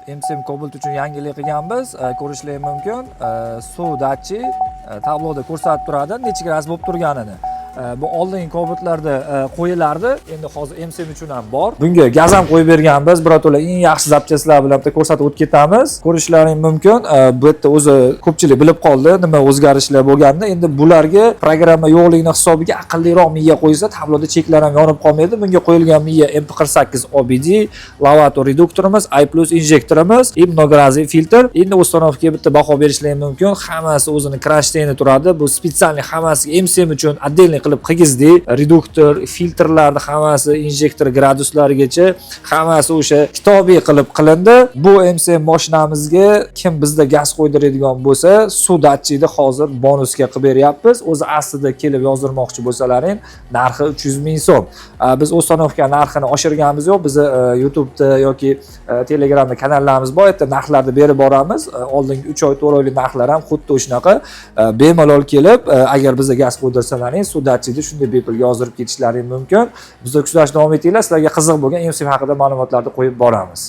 MCM Cobalt uchun yangilik qilganmiz. Ko'rishlari mumkin. Suv datchik tabloda ko'rsatib turadi necha gradus bo'lib turganini. Bu oldingi Cobaltlarda qo'yilardi. Endi hozir MCM uchun ham bor. Bunga gaz ham qo'yib berganmiz. Birato'la eng yaxshi запчасть lar bilan bitta ko'rsatib o'tib ketamiz. Ko'rishlaring mumkin. Bu yerda o'zi ko'pchilik bilib qoldi nima o'zgarishlar bo'lganini. Endi bularga programma yo'qligini hisobiga aqlliroq miya qo'ysa, tabloda cheklar ham yonib qolmaydi. Bunga qo'yilgan miya MP48 OBD, Lavato reduktorimiz, I plus injektorimiz и многоразовый filtr. Endi установка ga bitta baho berishlari mumkin. Hammasi o'zini кронштейн i turadi. Bu специальный hammasiga MCM uchun отдельный qilib qilgizdik. Reduktor, filtrlarni hammasi, injektor graduslarigacha hammasi o'sha kitobiy qilib qilindi. Bu MCM mashinamizga kim bizda gaz qo'ydiradigan bo'lsa, suv datchikni hozir bonusga qilib beryapmiz. O'zi aslida kelib yozdirmoqchi bo'lsalaring, narxi 300 ming so'm. Biz установка narxini oshirganimiz yo'q. Bizni YouTube'da yoki Telegramda kanallarimiz bor. Yerda narxlarni berib boramiz. Oldingi 3 oy, 4 oylik narxlar ham xuddi shunaqa. Bemalol kelib, agar bizda gaz qo'ydirsalaring, suv datchikni shunday bepul yozdirib ketishlaring mumkin. Bizda kuzatishda davom etinglar. Sizlarga qiziq bo'lgan MCM haqida ma'lumotlarni qo'yib boramiz.